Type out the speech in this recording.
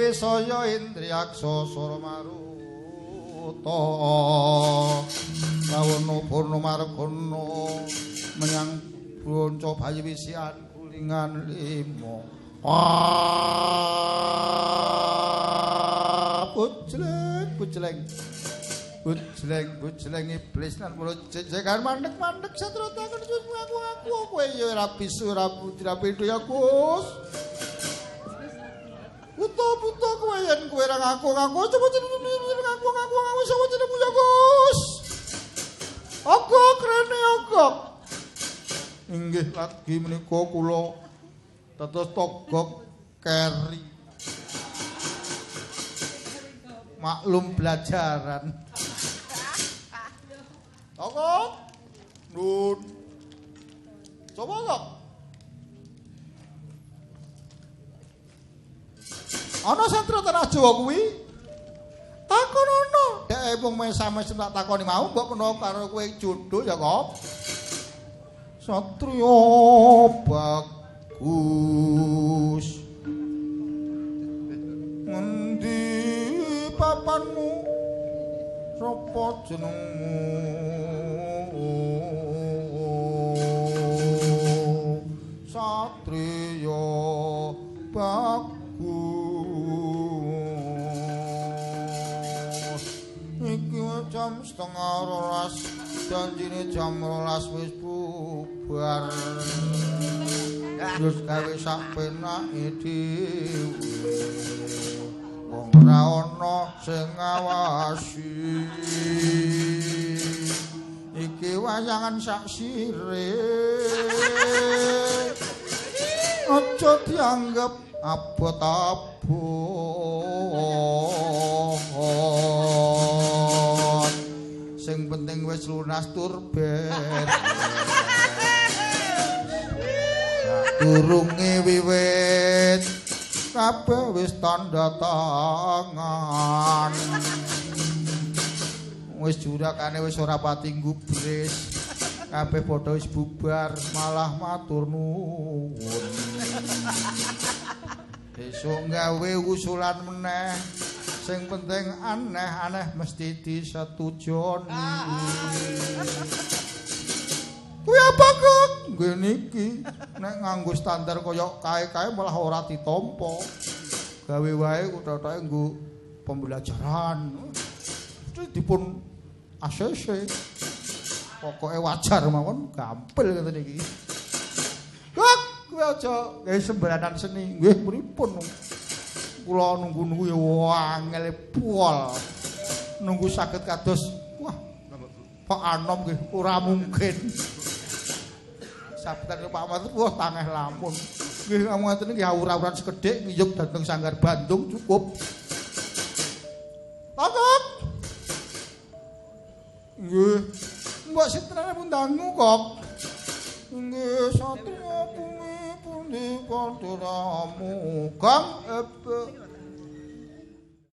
Saya Indriyaksa Suramaruta Lawana Purna Margana menyang bronco bayi wisian gulingan limo. Bujleng bujleng bujleng bujleng iblis lan kula jejekan mandek-mandek satro takon ngaku-ngaku kowe ya ora bisu ora putri ora ya Gus. Buta-buta kowe yen kowe ora ngaku-ngaku coba ngaku-ngaku sapa jenengmu ya Gus. Ogok rene ogok. Inggih lagi menika kula dados togok keri. Maklum belajaran. Togok. Nun. Coba kok. Ana santri tanah Jawa kuwi. Takon ana. Dek wong mesam-mesem tak takoni mau mbok menawa karo kowe jodoh ya kok. Satriya bagus. takonmu sapa jenengmu? Satriya Bagus. Iki jam 11:30, janjine jam 12 wis bubar. Terus gawe sak penake dhewe. Wong ora ana sing ngawasi. Iki wayangan sak sire. Aja dianggep abot-abot. Sing penting wis lunas tur beres. Durunge wiwit kabeh wis tanda tangan. Wis jurakane wis ora pati nggubris. Kabeh padha wis bubar malah matur nuwun. Besok gawe usulan meneh. Sing penting aneh-aneh mesti disetujoni. Kuwi apa kok? Nggih niki nek nganggo standar kaya kae-kae malah ora ditampa. Gawe wae kuthoke nggo pembelajaran. Mesti dipun ACC. Pokoke wajar mawon gampil ngoten iki. Kok kuwi aja gawe sembarangan seni. Nggih pripun? Kula nunggu-nunggu ya angel pol. Nunggu saged kados wah Pak Anom nggih ora mungkin. Sabetan Pak Anom wah tangeh lamun. Nggih ngoten iki awur-awuran sekedhik ngiyup dhateng Sanggar Bandung cukup. Takok. Nggih. Mbok sitrane pundangu kok. Nggih satriya bumi pundi padha ramu kang